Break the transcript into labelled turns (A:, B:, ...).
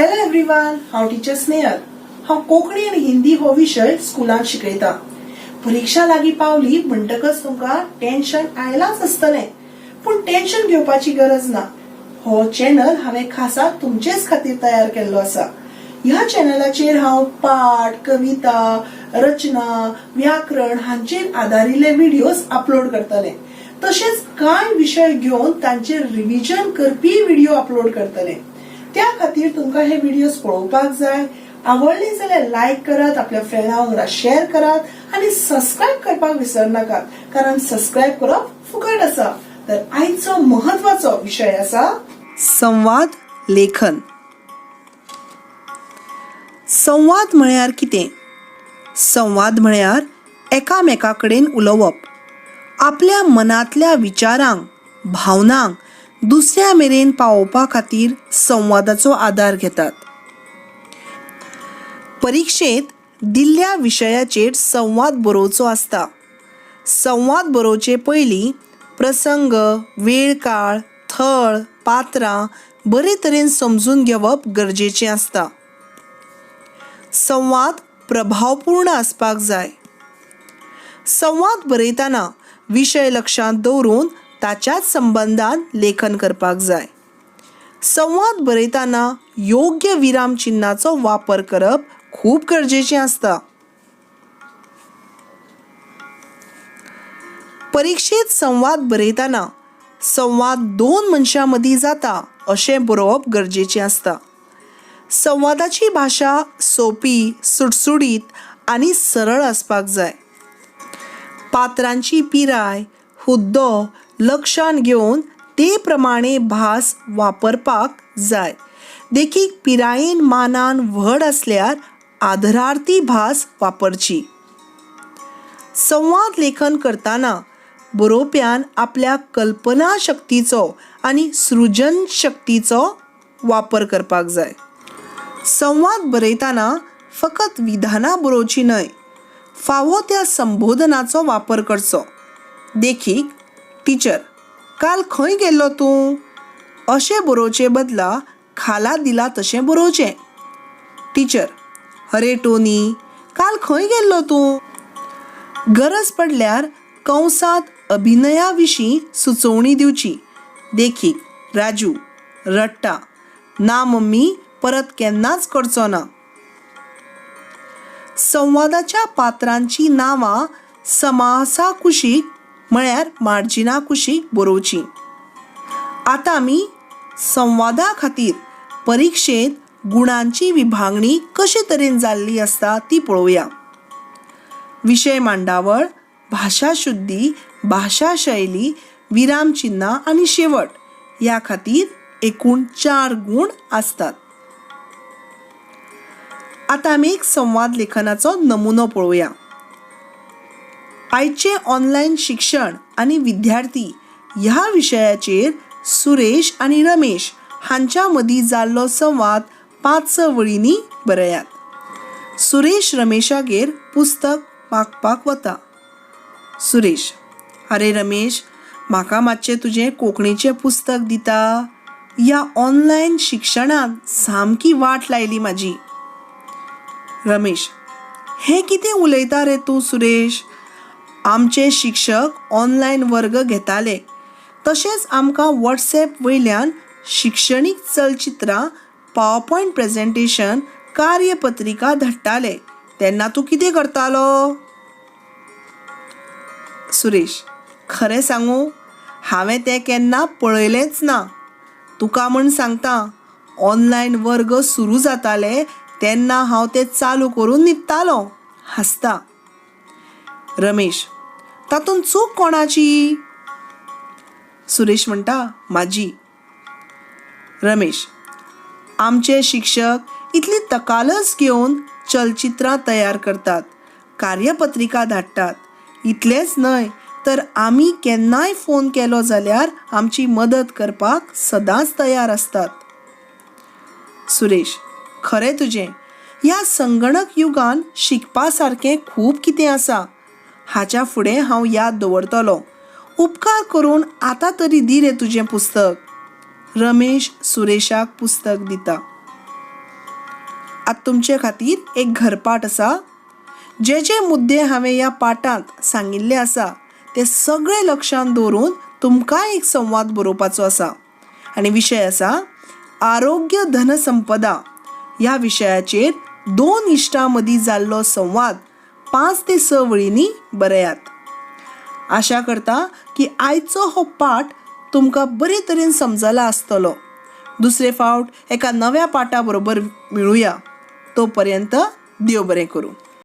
A: Hello everyone, हांव teacher Snehal. हांव कोंकणी आनी हिंदी हो विशय स्कुलांत शिकयतां. परिक्षा लागीं पावली म्हणटकच तुमकां टेन्शन आयलांच आसतलें, पूण टेन्शन घेवपाची गरज ना. हो चॅनल हांवें खासा तुमचेच खातीर तयार केल्लो आसा. ह्या चॅनलाचेर हांव पाठ, कविता, रचना, व्याकरण हांचेर आदारिल्ले व्हिडियोज अपलोड करतलें. तशेंच कांय विशय घेवन तांचेर रिव्हिजन करपी व्हिडिओ अपलोड करतलें. त्या खातीर तुमकां हे व्हिडियोज पळोवपाक जाय. आवडले जाल्यार लायक करात, आपल्या फ्रेंडा वांगडा शेअर करात आनी सबस्क्रायब करपाक विसरनाकात, कारण सबस्क्रायब करप फुकट आसा. तर आयचो महत्वाचो विशय आसा संवाद लेखन. संवाद म्हळ्यार कितें? संवाद म्हळ्यार एकामेका कडेन उलोवप. आपल्या मनांतल्या विचारांक, भावनांक दुसऱ्या मेरेन पावोवपा खातीर संवादाचो आदार घेतात. परिक्षेंत दिल्ल्या विशयाचेर संवाद बरोवचो आसता. संवाद बरोवचे पयलीं प्रसंग, वेळ काळ, थळ, पात्रां बरे तरेन समजून घेवप गरजेचें आसता. संवाद प्रभावपूर्ण आसपाक जाय. संवाद बरयतना विशय लक्षांत दवरून ताच्याच संबंदान लेखन करपाक जाय. संवाद बरयतना योग्य विराम चिन्नाचो वापर करप खूब गरजेचें आसता. परिक्षेंत संवाद बरयतना संवाद दोन मनशां मदीं जाता अशें बरोवप गरजेचें आसता. संवादाची भाशा सोंपी, सुटसुटीत आनी सरळ आसपाक जाय. पात्रांची पिराय, हुद्दो लक्षांत घेवन ते प्रमाणे भास वापरपाक जाय. देखीक, पिरायेन मानान व्हड आसल्यार आदरार्थी भास वापरची. संवाद लेखन करतना बरोवप्यान आपल्या कल्पना शक्तीचो आनी सृजन शक्तीचो वापर करपाक जाय. संवाद बरयतना फकत विधानां बरोवचीं न्हय, फावो त्या संबोधनाचो वापर करचो. देखीक, टिचर, काल खंय गेल्लो तूं? अशें बरोवचे बदला खाला दिलां तशें बरोवचें. टिचर, अरे टोनी, काल खंय गेल्लो तूं? गरज पडल्यार कंसांत अभिनया विशीं सुचोवणी दिवची. देखीक, राजू, रडटा, ना मम्मी, परत केन्नाच करचो ना. संवादाच्या पात्रांचीं नांवां समासा कुशीक म्हळ्यार मार्जिना कुशीक बरोवचीं. आतां आमी संवादा खातीर परिक्षेंत गुणांची विभागणी कशे तरेन जाल्ली आसता ती पळोवया. विशय मांडावळ, भाशा शुद्धी, भाशा शैली, विराम चिन्नां आनी शेवट ह्या खातीर एकूण चार गूण आसतात. आतां आमी एक संवाद लेखनाचो नमुनो पळोवया. आयचें ऑनलायन शिक्षण आनी विद्यार्थी ह्या विशयाचेर सुरेश आनी रमेश हांच्या मदीं जाल्लो संवाद पांच स वळींनी बरयात. सुरेश रमेशागेर पुस्तक मागपाक वता. सुरेश, आरे रमेश, म्हाका मातशें तुजें कोंकणीचें पुस्तक दिता? ह्या ऑनलायन शिक्षणान सामकी वाट लायली म्हाजी. रमेश, हें कितें उलयता रे तूं सुरेश? आमचे शिक्षक ऑनलायन वर्ग घेताले, तशेंच आमकां वॉट्सएप वयल्यान शिक्षणीक चलचित्रां, पावरपॉयंट प्रेजेंटेशन, कार्यपत्रिका धाडटाले तेन्ना तूं कितें करतालो? सुरेश, खरें सांगूं, हांवें तें केन्ना पळयलेंच ना. तुका म्हूण सांगता, ऑनलायन वर्ग सुरू जाताले तेन्ना हांव तें चालू करून न्हिदतालों. हांसता. रमेश, तातूंत चूक कोणाची? सुरेश म्हणटा, म्हाजी. रमेश, आमचे शिक्षक इतली तकालस घेवन चलचित्रां तयार करतात, कार्यपत्रिका धाडटात. इतलेंच न्हय तर आमी केन्नाय फोन केलो जाल्यार आमची मदत करपाक सदांच तयार आसतात. सुरेश, खरें तुजें. ह्या संगणक युगान शिकपा सारकें खूब कितें आसा. हाच्या फुडें हांव याद दवरतलों. उपकार करून आतां तरी दी रे तुजें पुस्तक. रमेश सुरेशाक पुस्तक दिता. आतां तुमचे खातीर एक घरपाठ आसा. जे जे मुद्दे हांवें ह्या पाठांत सांगिल्ले आसा ते सगळे लक्षांत दवरून तुमकां एक संवाद बरोवपाचो आसा आनी विशय आसा आरोग्य धनसंपदा. ह्या विशयाचेर दोन इश्टां मदीं जाल्लो संवाद 5 ते 6 वळींनी बरयात. आशा करता की आयचो हो पाठ तुमकां बरे तरेन समजला आसतलो. दुसरे फावट एका नव्या पाठा बरोबर मेळुया. तो पर्यंत देव बरें करूं.